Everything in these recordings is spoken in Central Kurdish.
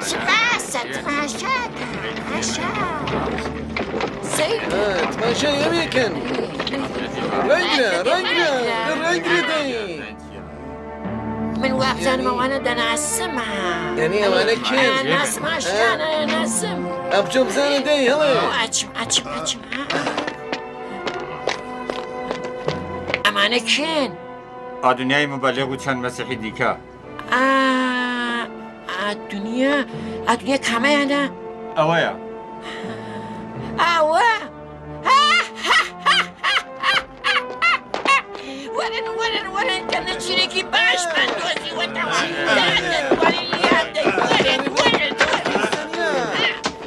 چ باسە تماشا تماشا سەیر تماشای ئەوێکەن ڕەنگرە ڕەنگرە ڕەنگرە دەی من وابزانم ئەوانە دەناسم یعنی ئەوانە کێن ناسم ئاشتانە ناسم ئەبچۆ بزانە دەی هەڵێ ئەچم ئەچم ئەچم ئەمانە کێن ئادونیای موبەلیغ و چەند مەسیحی دیکە. ئا ئادونیا ئادونیا کامەیانە؟ ئەوەیە. ئەوە وەرن وەرن وەرن کە نەچیرێکی باشمان دۆزیوەتەوە دەتوانین لیان دەی وەرن وەرن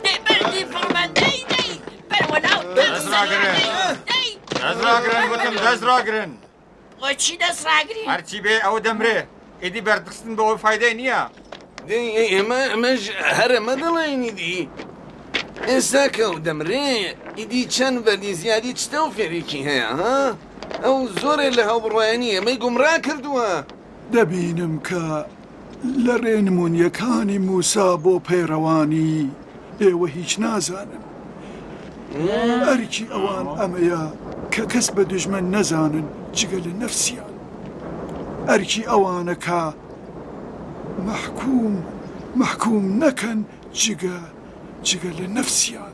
دەی بەردی فڕمان دەی دەی بەرەوە ناو دەست ڕاگرن دەست ڕاگرن وتم دەست ڕاگرن بۆچی دەست ڕاگرین؟ هەرچی بێ ئەو دەمرێ ئیدی بەردخستن بۆ ئەو فایدەی نییە. دەی ئێمە ئەمەش هەر ئەمە دەڵێین ئیدی ئێستا کە ئەو دەمرێ ئیدی چەند بەردی زیادی چ تەوفێرێکی هەیە ها؟ ئەو زۆرێ لە هاوبڕوایانی ئێمەی گومڕا کردووە. دەبینم کە لە ڕێنمونیەکانی موسا بۆ پەیڕەوانی ئێوە هیچ نازانن. ئەرکی ئەوان ئەمەیە کە کەس بە دوژمن نەزانن جگە لە نەفسیان. ئەرکی ئەوانە کە مەحکوم مەحکوم نەکەن جگە جگە لە نەفسیان.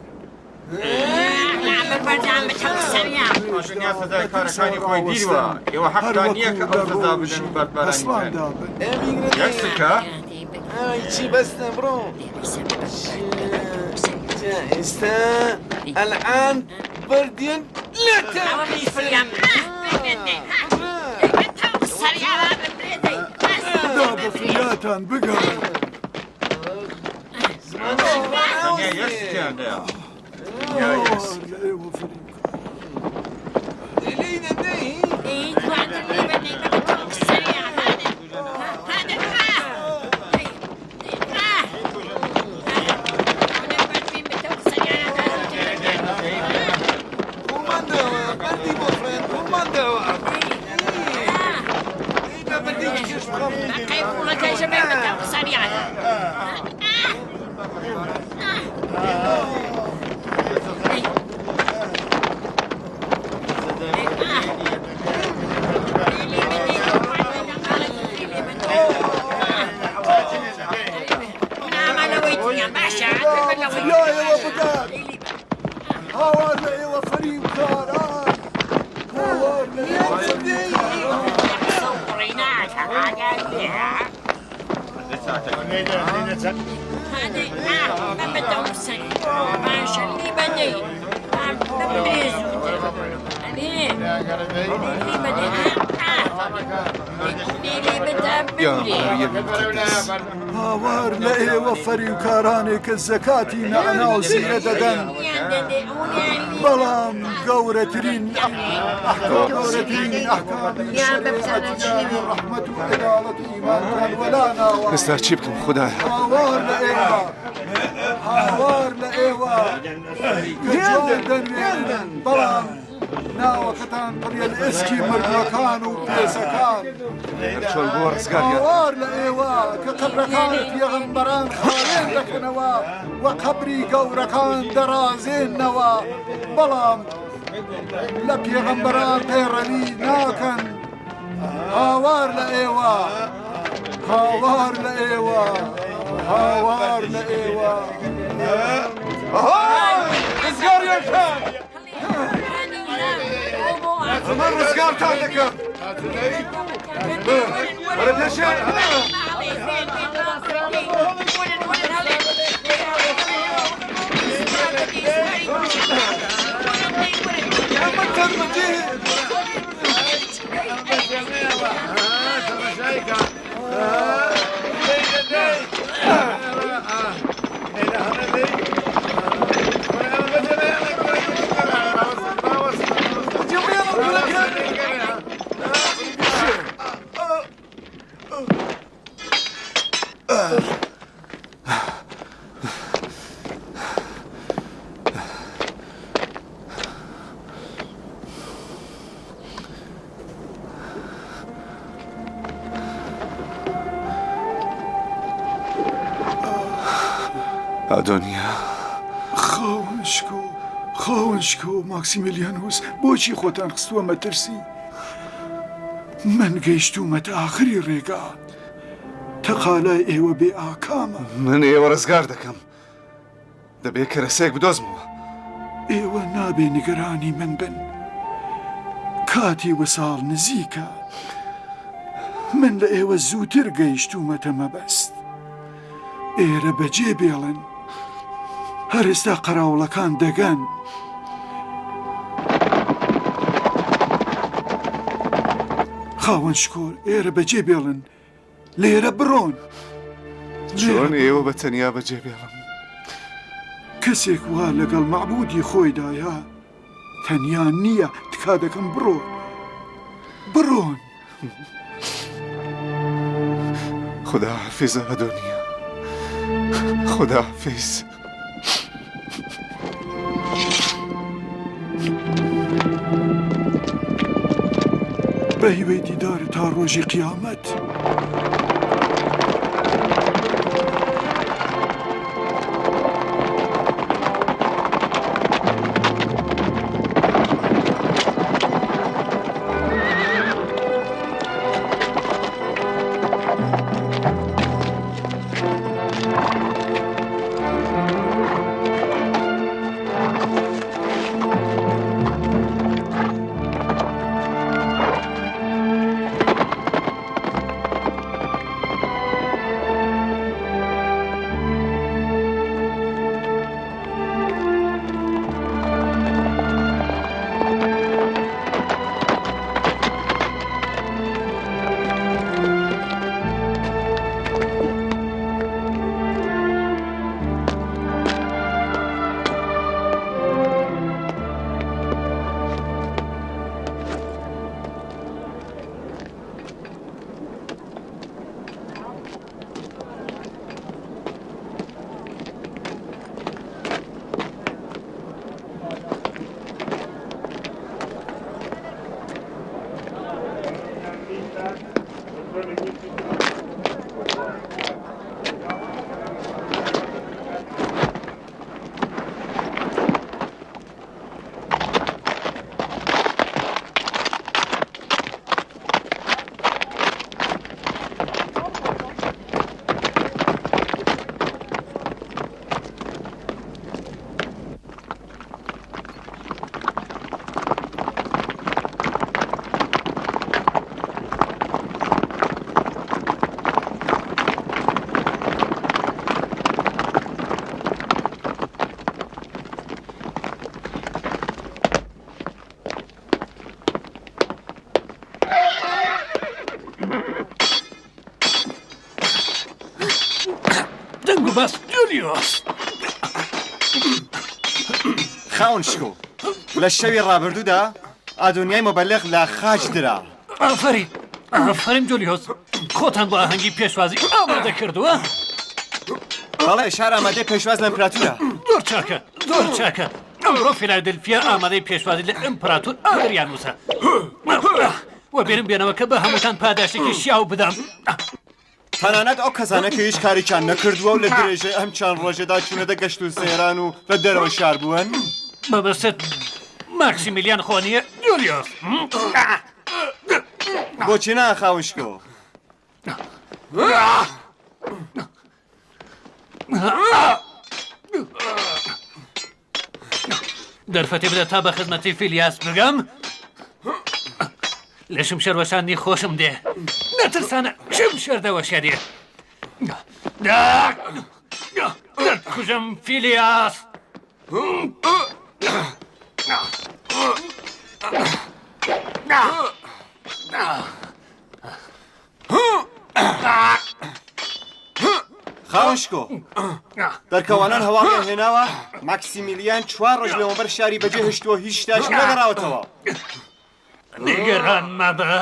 دنیا سزای کارەکانی خۆی دیوە ئێوە حەقتان نییە کە ئەو سزا بدەن و بەردبارانی بکەن یەک سکە چی بەستە بڕۆ ئێستا ئەلعان بردیان لێتە خدا بە فریاتان بگات. تەنیا یەک سکەیان هەیە. یا ئێوە بگات هاوار لە ئێوە فریوکاران هاوار لە ئێوە فریوکاران یا مەریەمی موقەدەس هاوار لە ئێوە فەریوکارانێک کە زەکاتی نەعنا و زیرە دەدەن بەڵام گەورەترین گەورەترین ئەحکامی شەریعەتی ڕەحمەت و عەدالەت و ئیمانتان وەلا ناوە. ئێستا چی بکەم خودایە؟ هاوار لە ئێوە هاوار لە ئێوە کە جوان دەنوێنن بەڵام ناوەکەتان پڕە لە ئێسکی مردووەکان و پێسەکان. هەرچۆن بووە ڕزگاریان هاوار لە ئێوە کە قەبرەکانی پێغەمبەران خاوێن دەکەنەوە و قەبری گەورەکان دەڕازێننەوە بەڵام لە پێغەمبەران پەیڕەوی ناکەن. هاوار لە ئێوە هاوار لە ئێوە هاوار لە ئێوە. ڕزگاریان کەن! من ڕزگارتان دەکەم. وەرە پێشێ. من تەرمەجێ. ئادۆنیا. خاوەن شکۆ، خاوەن شکۆ ماکسیمیلیانوس، بۆچی خۆتان خستووە مەترسی؟ من گەیشتوومەتە ئاخری ڕێگا. تەقالای ئێوە بێ ئاکامە. من ئێوە ڕزگار دەکەم. دەبێ کەرەسەیەک بدۆزمەوە. ئێوە نابێ نیگەرانی من بن. کاتی وساڵ نزیکە. من لە ئێوە زووتر گەیشتوومەتە مەبەست. ئێرە بەجێ بێڵن. هەر ئێستا قەراوڵەکان دەگەن. خاوەن شکۆ ئێرە بەجێ بێڵن. لێرە بڕۆن. چۆن ئێوە بە تەنیا بەجێ بێڵم؟ کەسێک وا لەگەڵ مەعبودی خۆیدایە تەنیا نییە تکا دەکەم بڕۆن بڕۆن. خدا حافظ ئەدۆنیا خدا حافظ. بە هیوای دیدارت تا ڕۆژی قیامەت. دەنگ و باس جولیۆس. خاوەن شکۆ، لە شەوی ڕابردوودا ئادۆنیای مۆبەلغ لە خاچ درا. ئافەرین، ئافەرین جولیۆس، خۆتان بۆ ئاهەنگی پێشوازی ئامادە کردووە؟ بەڵێ، شار ئامادەی پێشواز لە ئیمپراتورە. زۆر چاکە، زۆر چاکە. ئەمڕۆ فیلادلفیا ئامادەی پێشوازی لە ئیمپراتور ئادریانوسە. وەبیرم بێنەوە کە بە هەمووتان پاداشتێکی شیاو بدەم. تەنانەت ئەو کەسانە کە هیچ کارێکیان نەکردووە و لە درێژەی ئەم چەند ڕۆژەدا چوونەتە گەشت و سەیران و لە دەرەوەی شار بوون. مەبەستت ماکسیمیلیان خۆ نییە جولیۆس؟ بۆچی نا خاوەن شکۆ؟ دەرفەتێ بدە تا بە خزمەتی فیلیاس بگەم لە شمشێر وەشاندنی خۆشم دێ نەترسانە شمشێر دەوەشێنێ دەتکوژم فیلیاس. خاوەن شکۆ دەرکەوانان هەواڵیان هێناوە ماکسیمیلیان چوار ڕۆژ لەمەوبەر شاری بەجێ هێشتووە هیچ شتاش نەگەڕاوەتەوە. نیگەران مەبە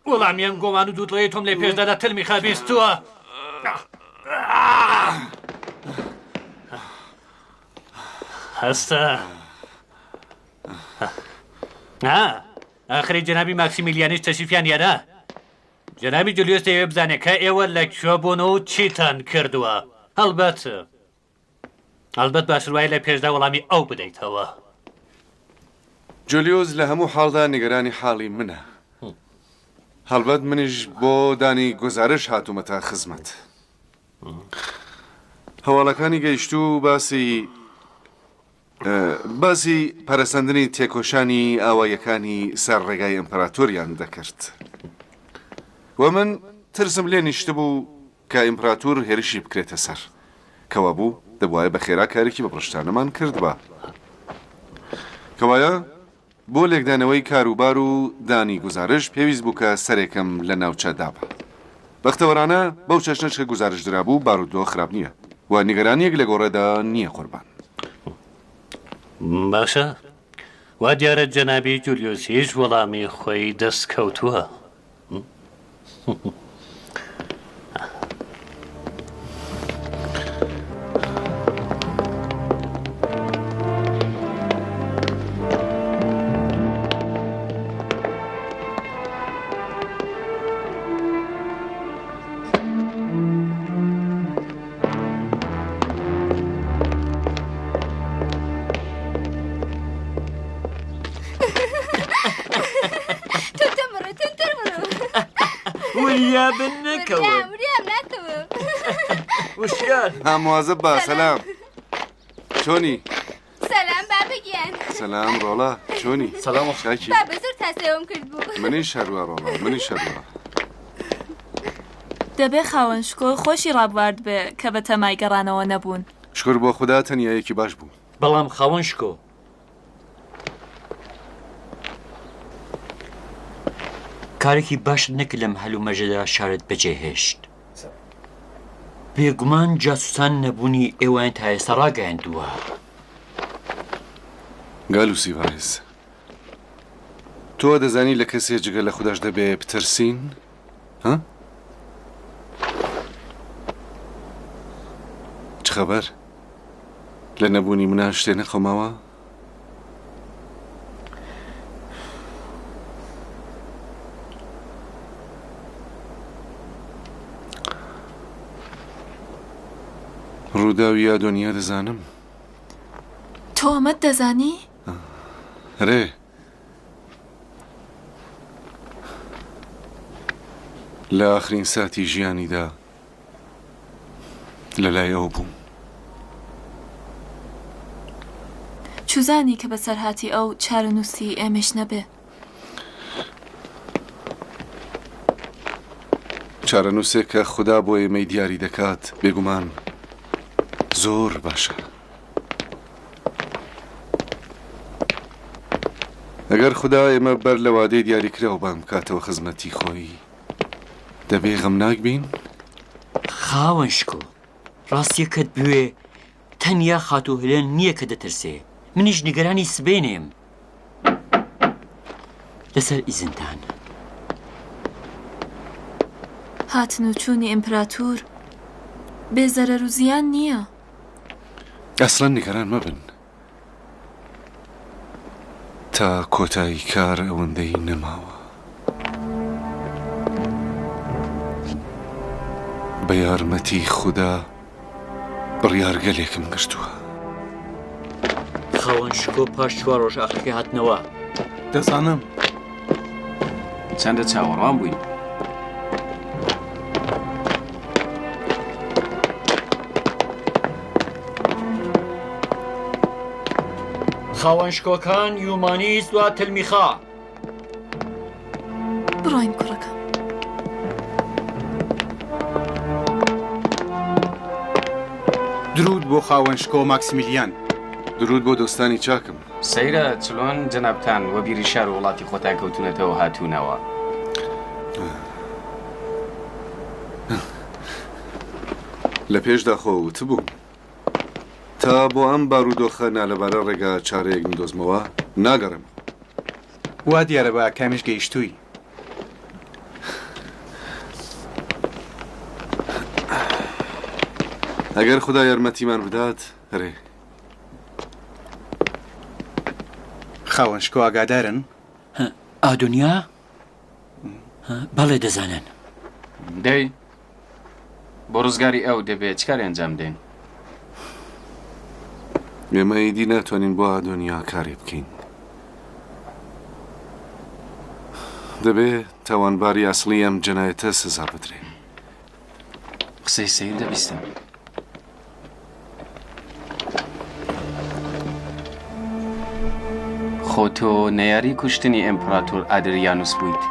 وەڵامی ئەم گۆمان و دوودڵەی تۆم لێ پێشدا لە تەلمی خابیستووە. هەستە. ئاخری جەنابی ماکسیمیلیانیش تەشریفیان هێنا. جەنابی جولیۆس دەیەوێت بزانێت کە ئێوە لە کوێ بوون و چیتان کردووە. هەڵبەت. هەڵبەت باشتر وایە لە پێشدا وەڵامی ئەو بدەیتەوە. جولیوس لە هەموو حاڵدا نیگەرانی حاڵی منە. هەڵبەت منیش بۆ دانی گوزارش هاتوومەتە خزمەت. هەواڵەکانی گەیشتوو باسی باسی پەرەسەندنی تێکۆشانی ئاواییەکانی سەر ڕێگای ئیمپراتۆریان دەکرد و من ترسم لێ نیشتبوو کە ئیمپراتور هێرشی بکرێتە سەر. کەوابوو دەبوایە بە خێرا کارێکی بەبڕشتانەمان کردبا. کەوایە بۆ لێکدانەوەی کار و بار و دانی گوزارش پێویست بوو کە سەرێکم لە ناوچە دابا. بەختەوەرانە بەو چەشنەش کە گوزارش درابوو بارودۆخ خراپ نییە و نیگەرانییەک لە گۆڕێدا نییە قوربان. باشە، وا دیارە جەنابی جولیۆسیش وەڵامی خۆی دەست کەوتووە. وریا بن نەکەون. وشیار. ها موازب بە سەلام چۆنی؟ سەلام بابە گیان. سەلام ڕۆڵە چۆنی؟ سەلام چاکی؟ بابە زۆر تاسەوەم کرد بوو. منیش هەروا ڕۆڵە منیش هەروا. دەبێ خاوەن شکۆ خۆشی ڕابوارد بێ کە بە تەمای گەڕانەوە نەبوون. شکور بۆ خودا تەنیایەکی باش بوو. بەڵام خاوەن شکۆ. کارێکی باشت نەکرد لەم هەلومەرجەدا شارت بەجێ هێشت. بێگومان جاسوسان نەبوونی ئێوەیان تا ئێستا ڕاگەیاندووە. گالوسی بەڕێز، تۆ دەزانی لە کەسێ جگە لە خوداش دەبێ بترسین؟ ها؟ چ خەبەر؟ لە نەبوونی منا شتێ نەقەوماوە؟ ڕووداوی ئادۆنیا دەزانم. تۆ ئەمەت دەزانی؟ ئەرێ. لە ئاخرین ساتی ژیانیدا لە لای ئەو بووم. چوزانی کە بەسەرهاتی ئەو چارەنووسی ئێمەیش نەبێ؟ چارەنووسێک کە خودا بۆ ئێمەی دیاری دەکات، بێگومان زۆر باشە. ئەگەر خودا ئێمە بەر لە وادەی دیاریکراو بانگ بکاتەوە خزمەتی خۆی، دەبێ غەمناک بین؟ خاوەن شکۆ، ڕاستییەکەت بوێ، تەنیا خاتوو هێلێن نییە کە دەترسێ، منیش نیگەرانی سبەینێم. لەسەر ئیزنتان. هاتن و چوونی ئیمپراتوور بێ زەرەر و زیان نییە. ئەسڵەن نیگەران مەبن. تا کۆتایی کار ئەوەندەی نەماوە. بە یارمەتی خودا بڕیارگەلێکم گرتووە. خاوەن شکۆ پاش چوار ڕۆژ ئاخرەکەی هاتنەوە. دەزانم چەندە چاوەڕوان بووین. خاوەن شکۆکان یومانیس و تلمیخا. بڕۆین کوڕەکەم. درود بۆ خاوەن شکۆ ماکسمیلیان. درود بۆ دۆستانی چاکم. سەیرە چلۆن جەنابتان وەبیری شار و وڵاتی خۆتان کەوتوونەتەوە هاتوونەوە. لە پێشدا خۆ وتبووم تا بۆ ئەم بارودۆخە نالەبارە ڕێگا چارەیەک ندۆزمەوە ناگەڕێمەوە. وا دیارە بە ئاکامیش گەیشتووی. ئەگەر خودا یارمەتیمان بدات، ئەرێ. خاوەن شکۆ ئاگادارن؟ ئادونیا؟ بەڵێ دەزانن. دەی بۆ ڕزگاری ئەو دەبێ چ کارێ ئەنجام بدەین؟ ئێمە ئیدی ناتوانین بۆ ئادۆنیا کارێ بکەین. دەبێ تاوانباری ئەسڵی ئەم جەنایەتە سزا بدرێ. قسەی سەیر دەبیستم. خۆ تۆ نەیاری کوشتنی ئیمپراتۆر ئادریانوس بوویت.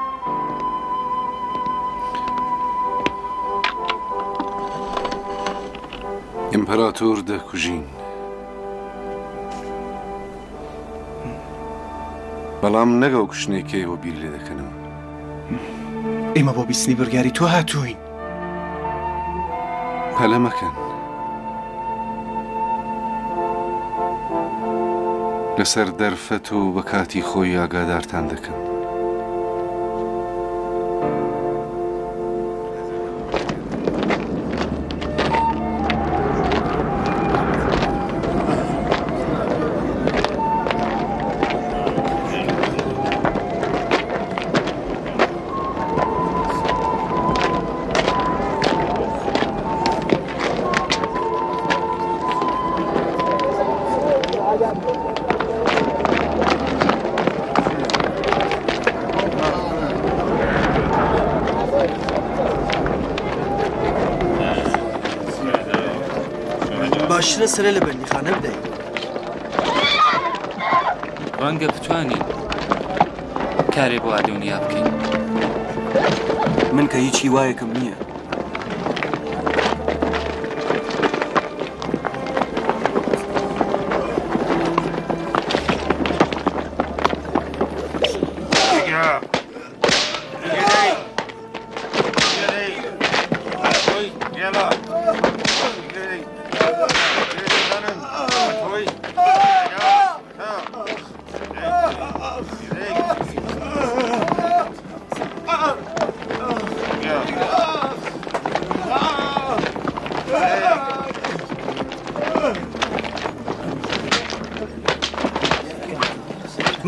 ئیمپراتۆر دەکوژین. بەڵام نەک ئەو کوشتنەی کە ئێوە بیری لێ دەکەنەوە. ئێمە بۆ بیستنی بڕیاری تۆ هاتووین. پەلە مەکەن. لەسەر دەرفەت و بە کاتی خۆی ئاگادارتان دەکەم. باشترە سەرێ لە بەندیخانە بدەین. ڕەنگە بتوانین کارێ بۆ ئادۆنیا بکەین. من کە هیچ هیوایەکم نییە.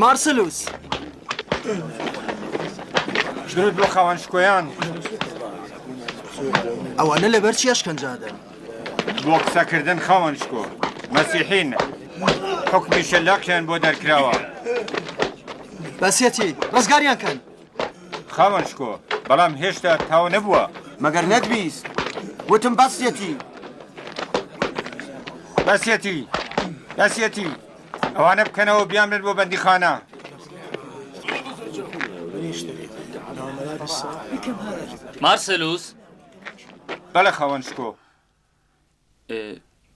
مارسلوس درود بۆ خاوەن شکۆیان. ئەوانە لەبەر چی ئەشکەنجە ئەدەن؟ بۆ قسەکردن خاوەن شکۆ، مەسیحین، حوکمی شەلاقیان بۆ دەرکراوە. بەسیەتی، ڕزگاریان کەن. خاوەن شکۆ، بەڵام هێشتا تاو نەبووە. مەگەر نەتبیست وتم بەسیەتی؟ بەسیەتی، بەسیەتی. ئەوانە بکەنەوە بیانبەن بۆ بەندیخانە. مارسلوس. بەڵێ خاوەن شکۆ.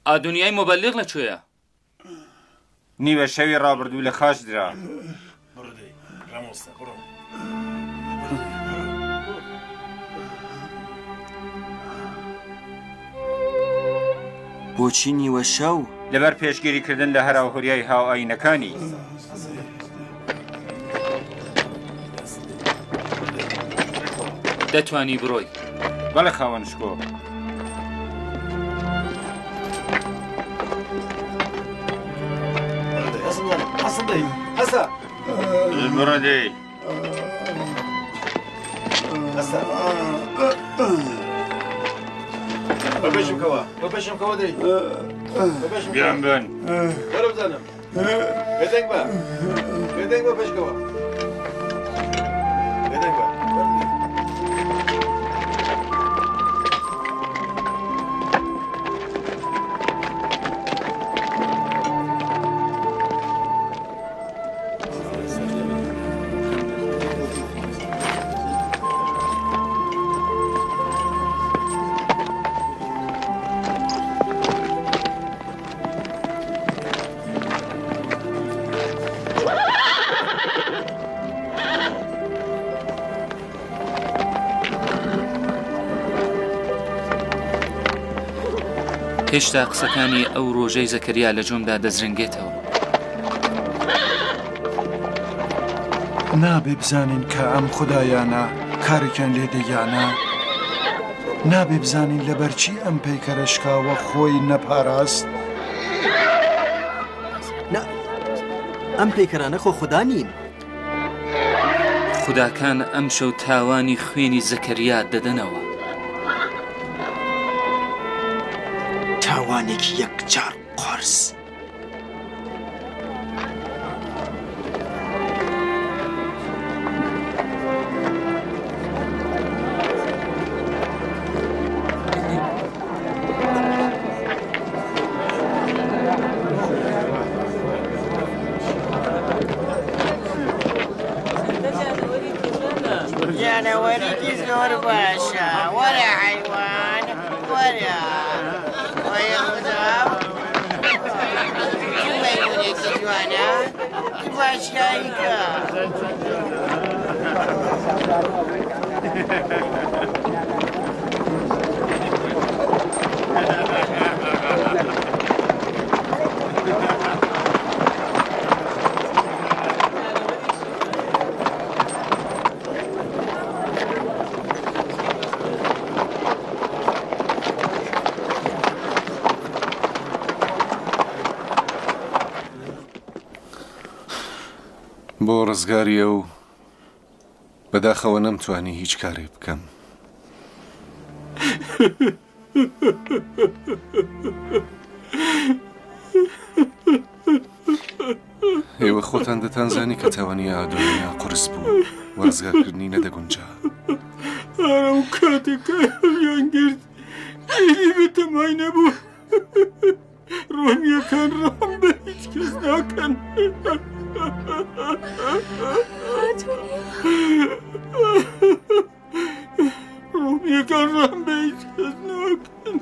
ئادونیای موبەلیغ لە کوێیە؟ نیوە شەوی ڕابردوو لە خاچ درا. بۆچی نیوە شەو؟ لەبەر پێشگیری کردن لە هەراوهوریای هاوئایینەکانی. دەتوانی بڕۆی. بەڵێ خاوەن شکۆ. بڕۆ دەی. بیان بن. هێشتا قسەکانی ئەو ڕۆژەی زەکەریا لە جۆمدا دەزرنگێتەوە. نابێ بزانین کە ئەم خودایانە کارێکیان لێ دێ یا نا؟ نابێ بزانین لەبەرچی ئەم پەیکەرە شکاوە خۆی نەپاراست؟ نا، ئەم پەیکەرانە خۆ خودا نین. خوداکان ئەمشەو تاوانی خوێنی زەکەریا دەدەنەوە. تاوانێکی یەکجار قورس. گیانەوەرێکی زۆر باشە. وەرە حەیوان، وەرە. وەی خودا. چ مەیموونێکی جوانە. چ باشکاریکە. بۆ ڕزگاری ئەو بەداخەوە نەمتوانی هیچ کارێ بکەم. ئێوە خۆتان دەتانزانی کە تاوانی ئادۆنیا قورس بوو و ڕزگارکردنی نەدەگونجا. ئەو کاتێک کە هەڵیان گرت ئیدی بەتەمای نەبوو. ڕۆمیەکان ڕەحم بە هیچ کەس ناکەن. ڕۆمیەکان ڕەحم بە هیچ کەس ناکەن.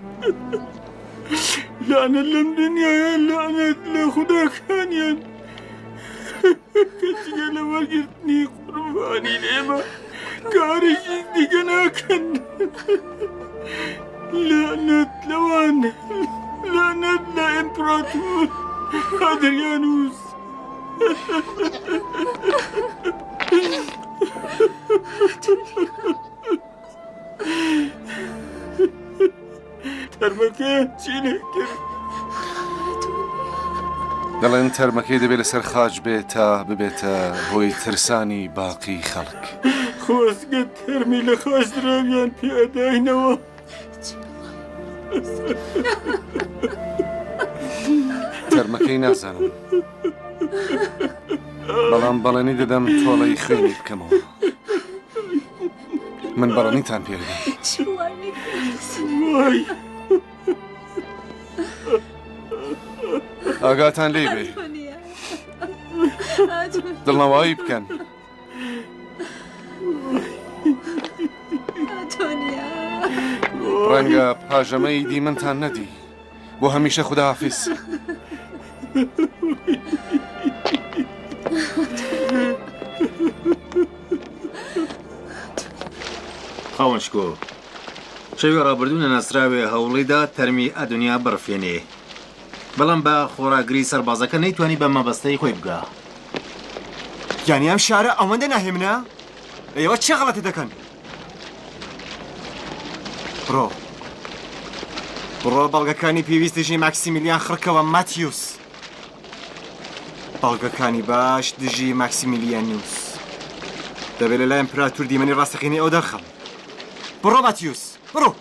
لەعنەت لەم دنیایە لەعنەت لە خوداکانیان کە جگە لە وەرگرتنی قوربانی لێمە کارێکی دیکە ناکەن. لەعنەت لەوان لەعنەت لە ئیمپراتور ئادریانوس. تەرمەکەیان چی لێ کرد؟ دەڵێن تەرمەکەی دەبێت لەسەر خاچ بێت تا ببێتە هۆی ترسانی باقی خەڵک. خۆزگە تەرمی لە خاچ دراویان پێ ئەداینەوە. تەرمەکەی نازانم بەڵام بەڵێنی دەدەم تۆڵەی خوێنی بکەمەوە. من بەڵێنیتان پێ دەدەم. ئاگاتان لێی بێ دڵنەوایی بکەن. ڕەنگە پاژەمەی دیمەنتان نەدی بۆ هەمیشە خوداحافیز. خاوەن شکۆ، شەوی ڕابردوو نەناسراوێ هەوڵیدا تەرمی ئەدونیا بڕفێنێ، بەڵام بە خۆڕاگری سەربازەکە نەیتوانی بە مەبەستەی خۆی بگا. یانی ئەم شارە ئەوەندە ناهێمنە؟ ئێوە چ غەڵەتێ دەکەن؟ بڕۆ بڕۆ بەڵگەکانی پێویست دژی ماکسیمیلیان خڕکەوە ماتیوس. بەڵگەکانی باش دژی ماکسیمیلیانیوس. دەبێت لە لای ئیمپراتور دیمەنی ڕاستەقینەی ئەو دەرخەم. بڕۆ ماتیوس، بڕۆ!